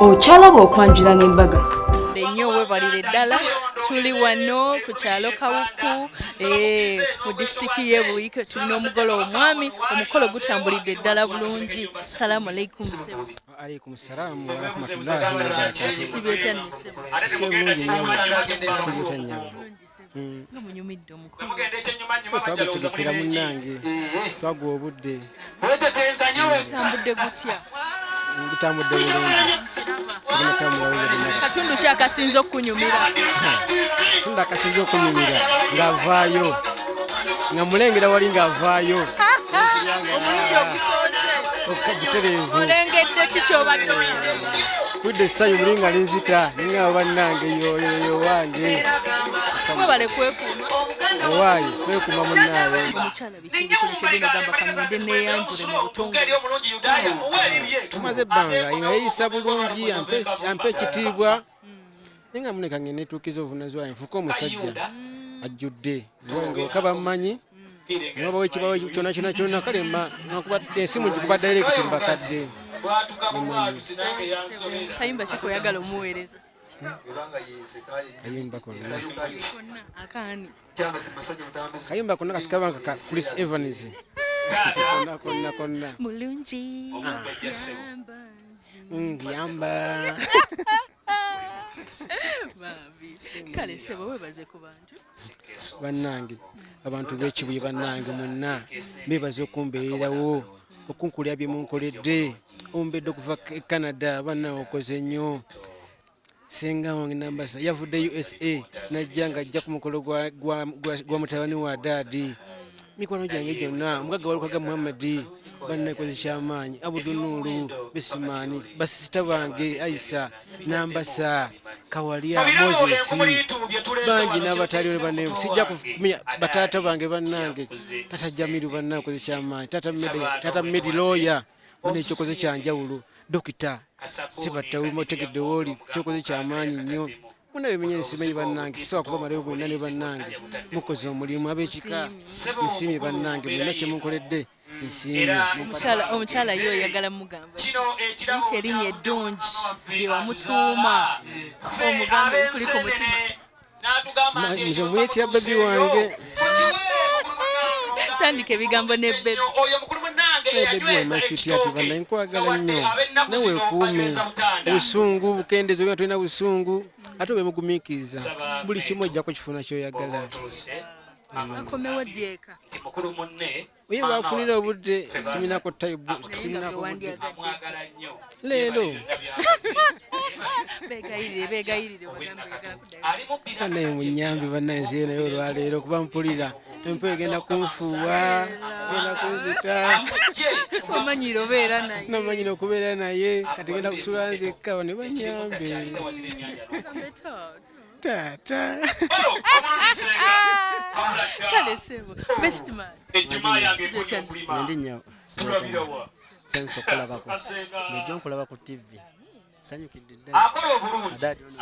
Okyalaba okwanjula n'embaga. Nnyo webalire ddala. Tuli wano ku kyalo Kawuku, mu disitulikiti y'e Buikwe. Tulina omugole omwami, omukolo gutambulidde ddala bulungi. Salaamu aleikum, ssebo. Alaikum salaamu warahmatullahi wabarakatuh. Sibye otya nno, ssebo? Sibe bulungi nnyabo, sibe otya nnyabo? Nga munyumidde omukolo. Twagutegekera munnange, twaguwa obudde. Gutambudde gutya? Gutambudde bulungi, tugenda bulungi. Katundu ki akasinza okukunyumira? Katundu akasinza okunyumira ng'avaayo, nga mulengera wali ng'avaayo. Omulundi ogusoose? Butereevu. Olengedde ki kyobadde olaba? Kudde essanyu muli nga linzita, ningaba bannange, yoyo wange. Webale kwekuuma. Owaayi, kwekuuma munnaawe. Omukyala, biki ebikulu kyogenda ogamba kangende neeyanjule mu butongole? Tumaze ebbanga nga yeeyisa bulungi, ampa ekitiibwa, naye nga muneka ngende netuukiza obuvunanyizibwa, nfuuke omusajja ajjudde nga waka bammanyi, nobawo ekibawo kyonna kyonna kyonna. Kale ensimu ngikuba direct mu bakadde. Kayimba ki koyagala omuweereza? Kayimba konna. Konna akaani? Kayimba konna kasikabanga ka Chris Evans, konna konna konna. Mulungi. Yamba. Bambi, kale sebo, webaze ku bantu. Bannange, abantu b'Ekibuye, bannange mwenna, mbebaza okumbeererawo, okunkolera bye munkoledde. Omumbedde okuva e Canada, banna, okoze nnyo. Senga wange Nambasa yavudde USA najja nga ajja ku mukolo gwa mutabani wa daadi. Mikwano gyange gyonna, omugagga Walukaga Muhammadi, bannakoze kyamaanyi, Abudunuulu Bisimaani, basisita bange Aisa, Nambasa, Kawalya, Moses, bangi n'abataliwo banne sijja kumenya. Bataata bange bannange, Tata Jamiru, bannakoze kyamaanyi, Tata Medi lawyer, bana ekyokoze kyanjawulo, Dokita Sibattawe, otegedde wooli, kyokoze kyamaanyi nnyo. Muna bimenya nsimanyi bannange, sisobola kubamalayo bwenna ne bannange mukoze omulimu. Ab'ekika nsiimye bannange, mwenna kyemunkoledde nsiimye. Omukyala ye oyagala mugamba yita erinnya eddungi lye wamutuuma, omugambe ebikuli ku mutima. Nze muyitira baby wange. Tandika ebigambo ne baby. Baby wange, my sweetheart, bannaye nkwagala nnyo, nawe weekuume, obusungu bukendeeza, oba tolina busungu ate obe mugumiikiriza, buli kimu ojja kukifuna kyoyagala. Akomewo ddi eka? Oye bafunira obudde, siminako tayibu, siminako budde. Leero. Begayirire, begayirire, bagambe oyagala kuddayo. Bannaye munyambe bannaye, nziyo naye olwaleero kuba mpulira empewo egenda kunfuuwa, genda kunzita. Omanyire obeera naye. Namanyire okubeera naye, kati genda kusula nzekka, ne banyambe. Gambe taata. Taata. Kale sebo, best man. Ndi nnyo, sanyusa okukulabako, bulijjo nkulaba ku TV, sanyukidde ddala. Adaadi ono.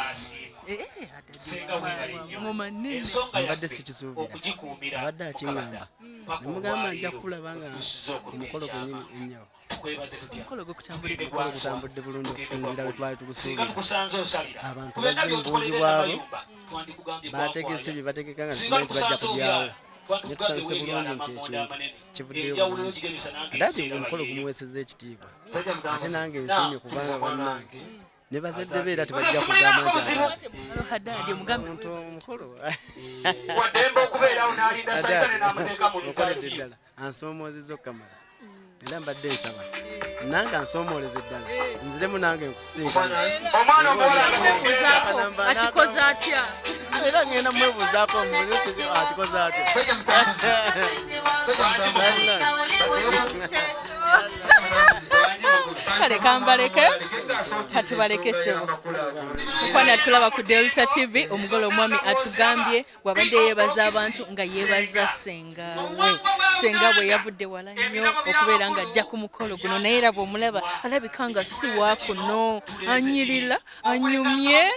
Ngoma nnene. Mbadde sikisuubira, abadde akiŋŋamba, nemugamba nja kukulaba nga omukolo gwennyini ennyo. Omukolo gwekutambulidde? Omukolo gutambudde bulungi okusinziira bwe twali tugusuubira. Abantu bazze mu bungi bwabo, bategese bye bategeka nga tumanyi nti bajja kugyawo, naye tusanyuse bulungi nti ekintu kivuddeyo bulungi. Adaadi omukolo gumuweesezza ekitiibwa, ate nange nsiimye kubanga bannange ne bazadde be era tebajja kugamba nti Hadadi omugambe. Omuntu omukolo Waddembe okubeerawo n'alinda Saitani n'amuteeka mu okoledde ddala, ansoomoozezza okukamala, era mbadde nsaba nange ansoomooleze ddala, nziremu nange nkusisinkana. Omwana omuwala nga Mwebuuzaako akikoze atya? Era ngenda mwebuuzaako, mbuuze akikoze atya. Bannange. Kale kambaleke, katubaleke sebo. Mukwana, tulaba ku Delta TV. Omugole omwami atugambye bw'abadde yeebaza abantu nga yeebaza sengawe, senga bwe yavudde wala nnyo okubeera ng'ajja ku mukolo guno, naye era bw'omulaba alabika nga si wa kuno, anyirira, anyumye.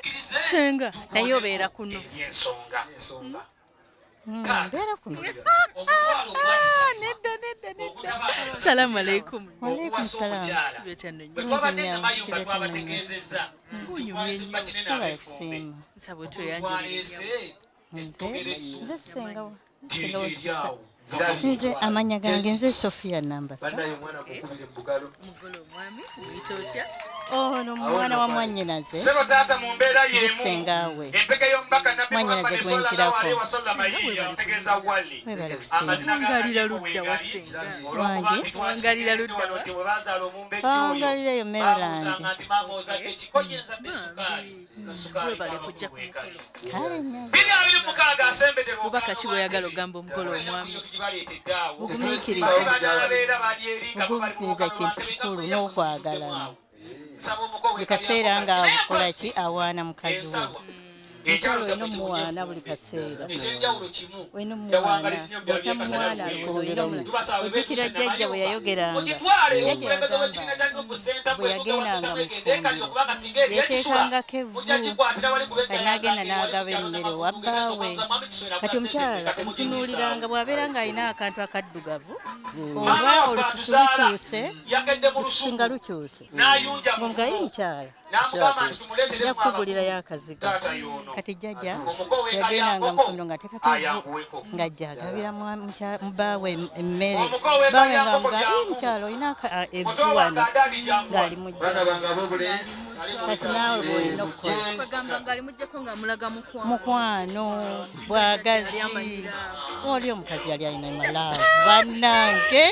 Senga, naye obeera kuno? Mbeera kuno. Nedda, nedda, nedda. Salaamu aleikum. Waalaikum salaam. Sibyo kyano nnyo. Bulungi nnyo, sibyo kyano nnyo. Gunyumye nnyo. Webale kusiima. Nsaba otweyanjulire nnyo. Nze senga wa senga wa sista. Nze amannya gange nze Sophia Nambasa. Omugole omwami omuyita otya? Ono mwana wa mwannyinaze. Ssebo taata mu mbeera Nze y'emu senga we. Empeke y'omubaka Nabbi Mwannyinaze Muhammad gwe sallallahu nzirako. alaihi wasallam yiiya otegeeza wali Webale kusiima. Amazina ga Wangalira Nabbi ludda wa weegali senga? Olw'okuba Wangi? nti Wangalira twakigenda ludda wano wa? nti bwe bazaala omumbejja oyo Bangalira eyo Maryland. baabuuzanga nti maama ozadde ki ko ye nzadde sukaali nga sukaali Webale kaba kujja ku weekali. mukolo. Kale nnyo. 2026 asembedde Bubaka ki bw'oyagala ogamba omugole omwami? gibaleetedde awo Bugumiikiriza. Ate banabeera bali eri nga bo bali mu Bugumiikiriza bukama kintu bwa ntebe nga kikulu bwe n'okwagalana. Nsaba omuko Buli kaseera ng'akola ki awaana mukazi we. Ensalwa. Mukyala olina omuwaana buli kaseera. Ekyenjawulo kimu Olina omuwaana. Bw'otamuwaana alowooza olina omulala. Ojjukira jjajja bwe yayogeranga. Ogitwale Jjajja omukulembeze w'ekibiina yagamba kya Nup Center bwe yagendanga mu ffumbiro yeeteekangako evvu kati n'agenda n'agaba emmere wa bbaawe. Kati omukyala omutunuuliranga bw'abeera ng'alina akantu akaddugavu oba olususu lukyuse, Yakedde mu olususu lusuku nga lukyuse n'ayunja mu ng'omugayi mukyala n'amugamba nti tumuleeteremu nja kukugulirayo akazigo. Taata y'ono. Kati jjajja Omuko w'eka yagendanga lya mu fumbiro ng'ateekako evvu ayanguweko. Ng'ajja agabira bbaawe emmere. Omuko w'eka Bbaawe lya ng'amuga nkoko "Ii, jangu. mukyala olina evvu Muto wange wano," Adaali jangu. ng'ali mujja. Baana bange ab'obulenzi. Kati naawe bw'olina okukola. Kwegamba ng'ali muggyeko ng'amulaga mukwano. Mukwano bwagazi. Oli omukazi yali alina malaavu bannange,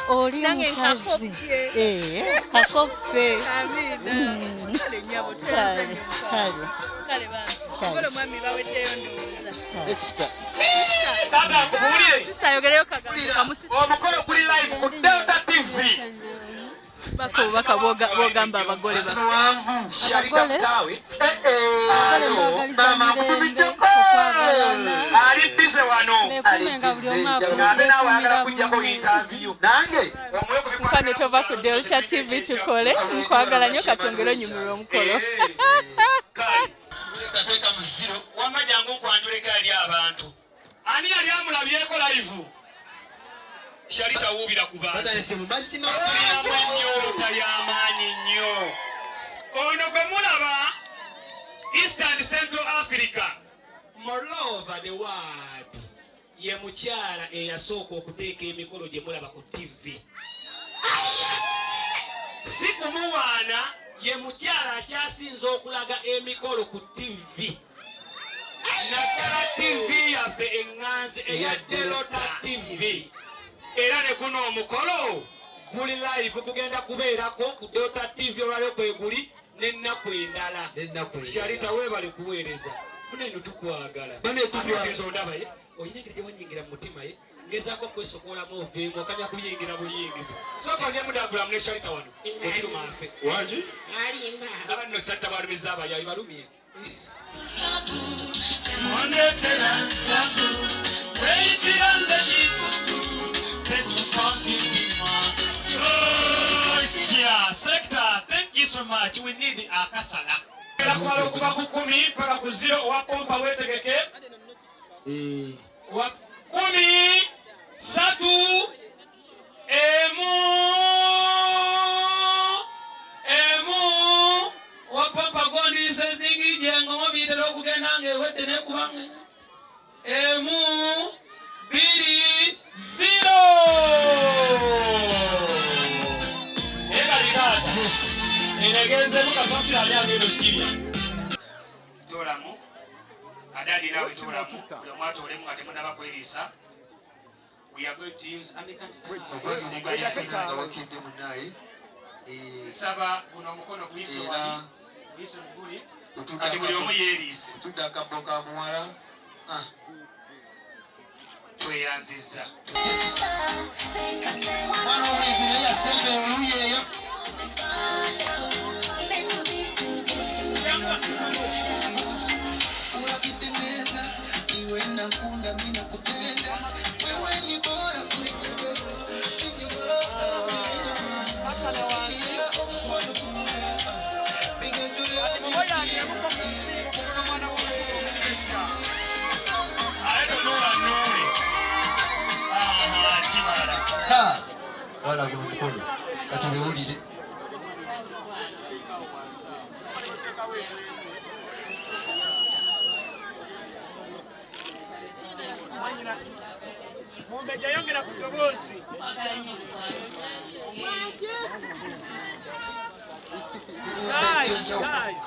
oli Nange mukazi. nkakopye. Eh, kakoppe. Amiina. Kale nnyabo, tweyanze Kale, nnyo. kale. Kale bambi. Kale. Omugole omwami baweddeyo ndowooza. Esther. Taata akubuulire. Sisita ayogereyo kagambo kamu sisita. Omukolo guli live ku Delta TV. Baka obubaka bw'ogamba abagole baffe. Sharita Abagole? Mutaawe Abagole mbagaliza mirembe, okwagalana. Ali bize wano. Beekuume nga buli omu Ate naawe ayagala yeekuumira kujjako munne. interview. Nange. Mukwano tova ku Delta TV tukole. Nkwagala nnyo, katwongere onyumirwa omukolo. Kateeka mu zero. Wamma jangu nkwanjuleko eri abantu. Ani yali amulabyeko live? Sharita wuubira ku bantu. Batandise mu mazima. Olinamu ennyota y'amaanyi nnyo. Ono gwe mulaba East and Central Africa, all over the world, ye mukyala eyasooka okuteeka emikolo gye mulaba ku TV. Si kumuwaana, ye mukyala akyasinze okulaga emikolo ku TV, naddala TV yaffe eŋŋanzi eya Delta TV. Era ne guno omukolo guli live, gugenda kubeerako ku Delta TV olwaliro kweguli n'ennaku endala. N'ennaku endala. Sharita, weebale kuweereza muneno, tukwagala. Bane tukwagala. Amyukizo ondaba ye olina engeri gye wanyingira mu mutima ye ngezaako okwesokoolamu ovenga okanya kuyingira buyingizi. Sooka olyemudagulamu ne Sharita wano okiruma nfe. Wangi? Aba nno Sharita balumiza abayayi balumye. Ondetera tabu weyikiranze kifugu tetusafirima. Sector, thank you so much. We need akasala. Era kumala okuva ku 10 paka ku 0. Owa pompa weetegeke. Wa 10, 3, 1, 1. Owa pompa gondiise zingi gyengomo bitera okugenda ng'ewedde nekubanga 1, 2, 0. Naye kali taata eno egenzeemu kasasiro ani agenda okukirya? Toolamu adadi, naawe toolamu, buli omu atoolemu nga temunaba kweriisa. We are going to use American style. Ogw'omugaisa nga wakedde munaaye. Nsaba guno omukono guyise Era wali guyise muguli kati buli omu yeeriise. Otudde akabbo ka muwala. Ah, Tweyanzizza. Mwana omulenzi naye yasemba oluyi eyo. Unapita neza iwe nakunda mimi nakupenda wewe ni bora kuliko wewe. Ila omukwano kumulaba piga Ate tunula. Mumbejja yongera ku ddoboozi. Guys, guys.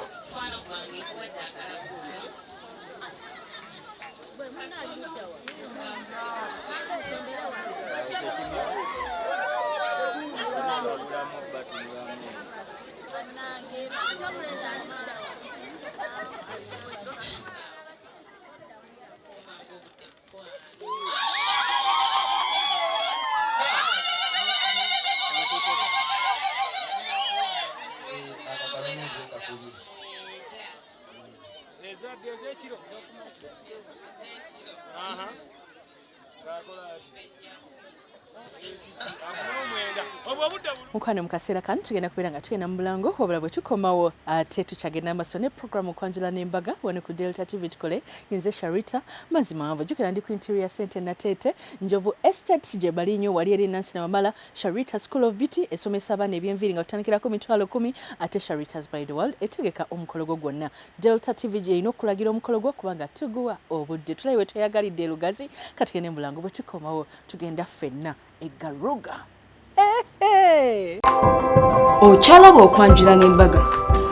Akakalumuze nga kulye. Ezadde ez'ekiro. Aha. Mukwano, mu kaseera kano tugenda kubeera nga tugenda mu bulango, wabula bwe tukomawo ate tukyagenda amaaso ne programu Okwanjula n'Embaga wano ku Delta TV. Tukole nze Sharita Mazimanvu. Jjukira ndi ku Interior Center Nateete, Njovu Estate gye bali nnyo wali eri Nansi Namamala. Sharita School of Beauty esomesa abaana ebyenviiri nga tutandikirako 100,000, ate Sharita's by the World etegeka omukolo gwo gwonna. Delta TV gyerina okulagira omukolo gwo kubanga tuguwa obudde tulabe we tweyagalidde e Lugazi. Katugende mu bulango, bwe tukomawo tugenda ffenna e Garuga. Okyalaba okwanjula n'embaga.